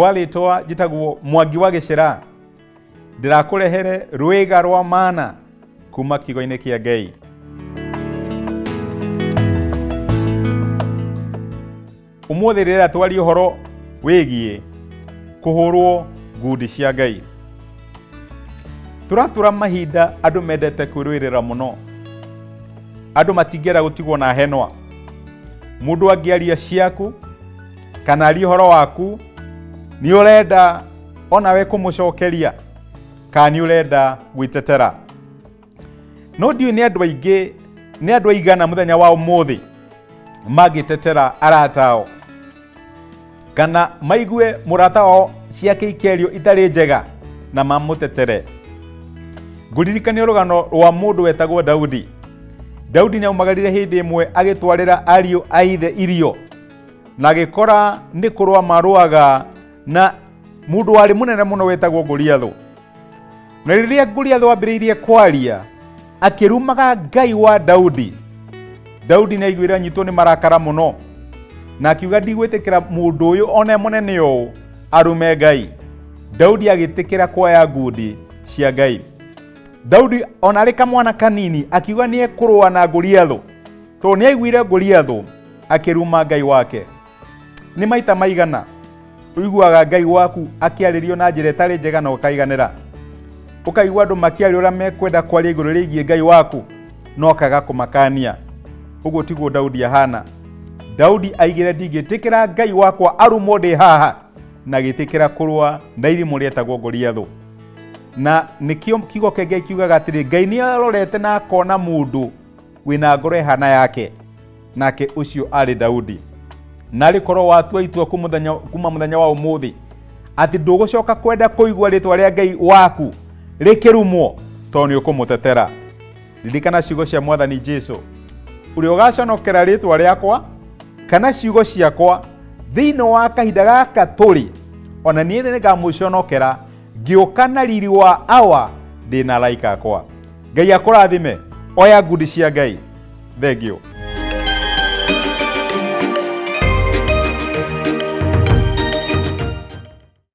Kwa rĩtwa njĩtagwo Mwangi wa Gĩcĩra, ndĩrakũrehere rwĩga rwa mana kuma kiugo-inĩ kĩa Ngai. Ũmũthĩ rĩrĩa twaria ũhoro wĩgiĩ kũhũrwo ngundi cia Ngai. Tũratũra mahinda andũ mendete kwĩrũĩrĩra mũno. Andũ matingĩenda gũtigwo na henwa. Mũndũ angĩaria ciaku kana arie ũhoro waku, nĩ ũrenda onawe kũmũcokeria kana nĩ ũrenda gwĩtetera. No ndiũĩ nĩ andũ aingĩ, nĩ andũ aigana mũthenya wa ũmũthĩ mangĩtetera arata ao kana maigue mũrata wao ciake ikerio itarĩ njega na mamũtetere. Ngũririkania rũgano rwa mũndũ wetagwo Daudi. Daudi nĩ aumagarire hĩndĩ ĩmwe agĩtwarĩra ariũ a ithe irio na agĩkora nĩ kũrũa marũaga na mũndũ warĩ mũnene mũno wetagwo Goliathũ. Na rĩrĩa Goliathũ ambĩrĩirie kwaria akĩrumaga Ngai wa Daudi, Daudi nĩ aiguire anyitwo nĩ marakara mũno na akiuga ndigwĩtĩkĩra mũndũ ũyũ one mũnene ũũ arume Ngai. Daudi agĩtĩkĩra kuoya ngundi cia Ngai. Daudi ona arĩ kamwana kanini akiuga nĩ ekũrũa na Goliathũ tondũ nĩ aiguire Goliathũ akĩruma Ngai wake. Nĩ maita maigana ũiguaga Ngai waku akĩarĩrio na njĩra ĩtarĩ njega na ũkaiganĩra? Ũkaigua andũ makĩaria ũrĩa mekwenda kwaria igũrũ rĩgiĩ Ngai waku no ũkaga kũmakania. Ũguo tiguo Daudi ahana. Daudi aigire ndingĩtĩkĩra Ngai wakwa arumwo ndĩ haha, na agĩtĩkĩra kũrũa na irimũ rĩetagwo Goliathũ. Na nĩkĩo kiugo kĩa Ngai kiugaga atĩrĩ, Ngai nĩ arorete na akona mũndũ wĩna ngoro ĩhana yake, nake ũcio arĩ Daudi. Narĩ korwo watua itua kuma mũthenya wa ũmũthĩ atĩ ndũgũcoka kwenda kũigua rĩtwa rĩa Ngai waku rĩkĩrumwo tondũ nĩ ũkũmũtetera. Ririkana ciugo cia Mwathani Jesu, ũrĩa ũgaconokera rĩtwa rĩakwa kana ciugo ciakwa thĩinĩ wa kahinda gaka tũrĩ, ona niĩ nĩngamũconokera ngĩũka na riri wa Awa ndĩ na araika akwa. Ngai akũrathime. Oya ngundi cia Ngai. Thengio.